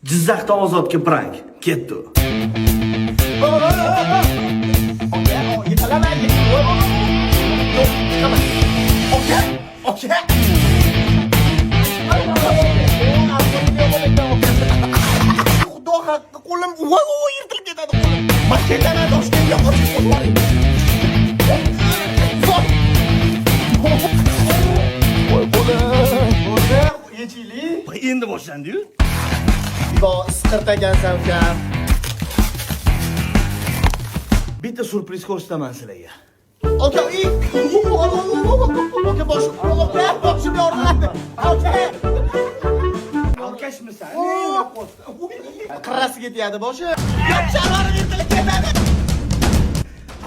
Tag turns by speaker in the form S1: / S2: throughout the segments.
S1: Jizzaxda Ozodga prank. Ketdi.
S2: Aka, yiqilaman. Yo'q, chiqaman. Aka, aka. Xudo haqqi, qo'lim voy voy, yirtilib ketadi qo'lim. Man ketaman Toshkentga, qochib qo'yib. Voy qo'lim. Bo'ldi, yechiylik.
S1: Endi boshlandi-yu.
S2: Xudo isqirt ekansan, ukam.
S1: Bitta syurpriz ko'rsataman sizlarga.
S2: Aka, aka, boshim, aka, boshim yoriladi. Aka.
S1: Alkashmisan?
S2: Qirrasiga tegadi boshi. Yopsharlarim yirtilib ketadi.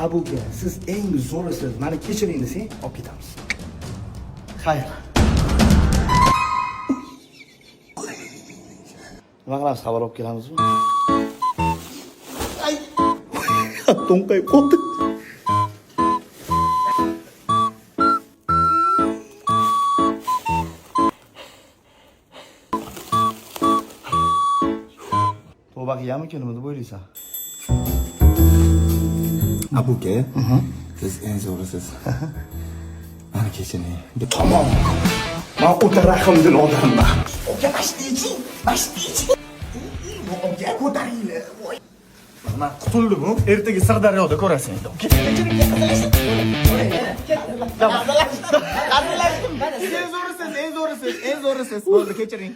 S1: Abuka, siz eng zo'risiz. Mani kechiring desang, olib ketamiz. Xayr. Nima qilamiz? Xabar olib kelamizmi?
S2: Ay,
S1: To'nqayib qoldi. Tavba qilganmikin, nima deb o'ylaysan?
S3: Abuka, siz eng zo'risiz. Mani kechiring.
S1: Tamom. Men o'ta rahmdil odamman.
S2: Aka, mashtiychi, mashtiychi. Aka, ko'taringlar. Voy.
S3: Man qutuldim-u. Ertaga Sirdaryoda ko'rasan endi. Aka.
S2: Hazillashdim. Hazillashdim. Siz eng zo'risiz, eng zo'risiz, eng zo'risiz. Bo'ldi, kechiring.